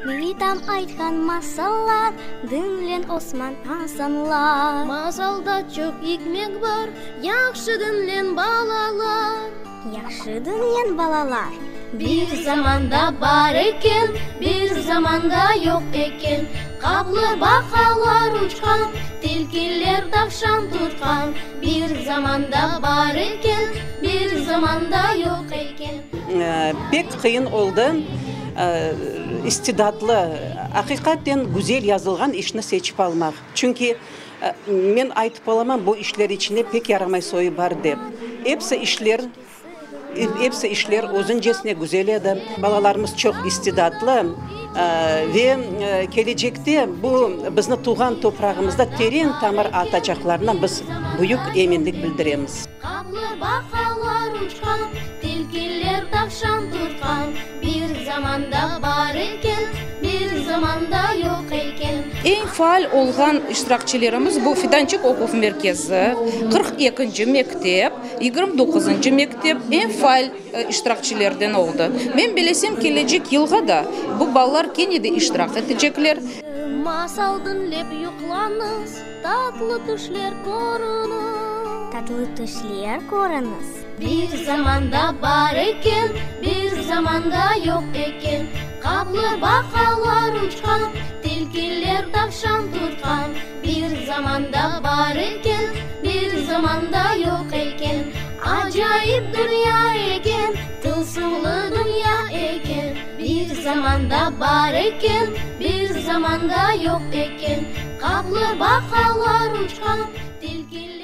Bitam aytqan masallar, Diñleñ Osman, Asanlar. Masalda çoq ikmet bar, Yahşı diñleñ, balalar. Yahşı diñleñ, balalar. Bir zamanda bar eken, bir zamanda yoq eken, Qaplı baqalar uçqan, tilkiler tavşan tutqan. Bir zamanda bar eken, bir zamanda yoq eken. Pek qıyın oldı istidatlı, aqiqaten güzel yazılğan işni seçip almaq. Çünki men aytıp olamam, bu işler içinde pek yaramay soyu bar dep. Episi işler, episi işler özüncesine güzel edi. Balalarımız çoq istidatlı ve kelecekte bu bizni tuvğan toprağımızda teren tamır atacaqlarına biz büyük eminlik bildiremiz. Qaplı baqalar uçqan, tilkiler tavşan tutqan. Bir zamanda bar eken, bir zamanda yoq eken. Eñ faal olğan iştirakçilerimiz bu Fidançıq oquv merkezi, 42-nci mektep, 29-ncı mektep eñ faal iştirakçilerden oldı. Men bilesem, kelecek yılğa da bu balalar kene de iştirak etecekler. Masal diñlep yuqlañız, tatlı tüşler körüñiz. Tatlı tüşler körüñiz. Bir zamanda bar eken, bir zamanda yoq eken, Qaplı baqalar uçqan, tilkiler tavşan tutqan. Bir zamanda bar eken, bir zamanda yoq eken, Acayip dünya eken, tılsımlı dünya eken. Bir zamanda bar eken, bir zamanda yoq eken, Qaplı baqalar uçqan, tilkiler.